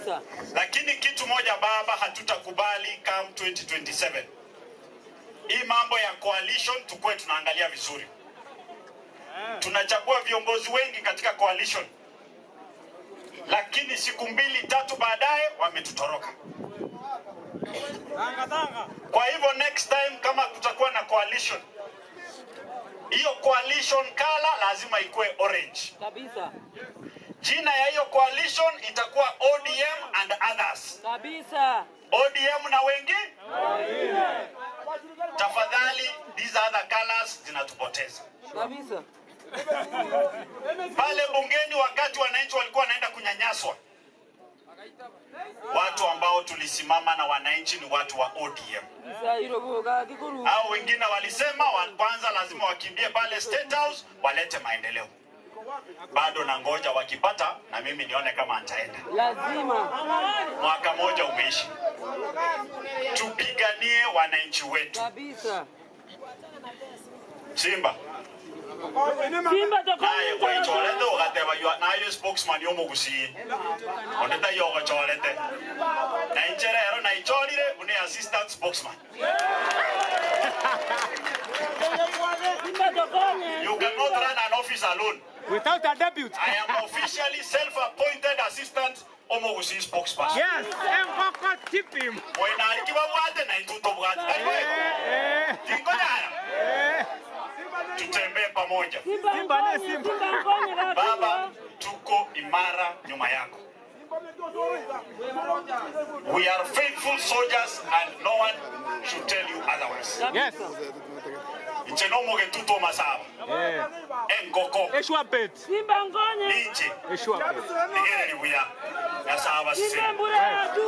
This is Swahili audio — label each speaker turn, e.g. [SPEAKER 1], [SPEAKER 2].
[SPEAKER 1] Kabisa.
[SPEAKER 2] Lakini kitu moja baba, hatutakubali come 2027. Hii mambo ya coalition tukue tunaangalia vizuri. Tunachagua viongozi wengi katika coalition, lakini siku mbili tatu baadaye wametutoroka. Kwa hivyo next time kama kutakuwa na coalition, hiyo coalition color lazima ikuwe orange.
[SPEAKER 1] Kabisa.
[SPEAKER 2] Jina ya hiyo coalition itakuwa ODM and others.
[SPEAKER 1] Kabisa.
[SPEAKER 2] ODM na wengi. Tafadhali, these other colors zinatupoteza.
[SPEAKER 1] Kabisa.
[SPEAKER 2] Pale bungeni, wakati wananchi walikuwa wanaenda kunyanyaswa, watu ambao tulisimama na wananchi ni watu wa ODM.
[SPEAKER 1] Kabisa iroboga kikuru.
[SPEAKER 2] Hao wengine walisema kwanza lazima wakimbie pale State House walete maendeleo. Bado nangoja wakipata na mimi nione kama nitaenda.
[SPEAKER 1] Lazima.
[SPEAKER 2] Mwaka moja umeishi, tupiganie wananchi wetu.
[SPEAKER 1] Kabisa.
[SPEAKER 2] Simba
[SPEAKER 1] Simba
[SPEAKER 2] naye
[SPEAKER 1] tokonye.
[SPEAKER 2] gwaichorete ugateba naye spokesman yomogusie ondete yogochorete na inche rero naichorire une assistant spokesman.
[SPEAKER 1] Simba tokonye.
[SPEAKER 2] You cannot run an office alone.
[SPEAKER 3] Without a deputy.
[SPEAKER 2] I am officially self-appointed assistant omogusie spokesperson.
[SPEAKER 3] Yes, Mboko tip him.
[SPEAKER 2] Mwenariki babwate na intuto bwate.
[SPEAKER 3] Eh,
[SPEAKER 2] Tingonyara. Tutembee pamoja.
[SPEAKER 1] Simba
[SPEAKER 3] Simba ne
[SPEAKER 1] nkonye.
[SPEAKER 3] Simba.
[SPEAKER 1] Simba nkonye.
[SPEAKER 2] Baba, tuko imara nyuma yako. We are faithful soldiers and no one should tell you otherwise.
[SPEAKER 3] Yes.
[SPEAKER 2] Nche no mogetuto masaba.
[SPEAKER 3] Eh.
[SPEAKER 2] Engoko
[SPEAKER 3] Eshwa bet.
[SPEAKER 1] Simba nkonye.
[SPEAKER 2] ninche
[SPEAKER 3] Eshwa bet.
[SPEAKER 2] nigere libuya. Nasaba sisi.
[SPEAKER 1] Simba mbura tu.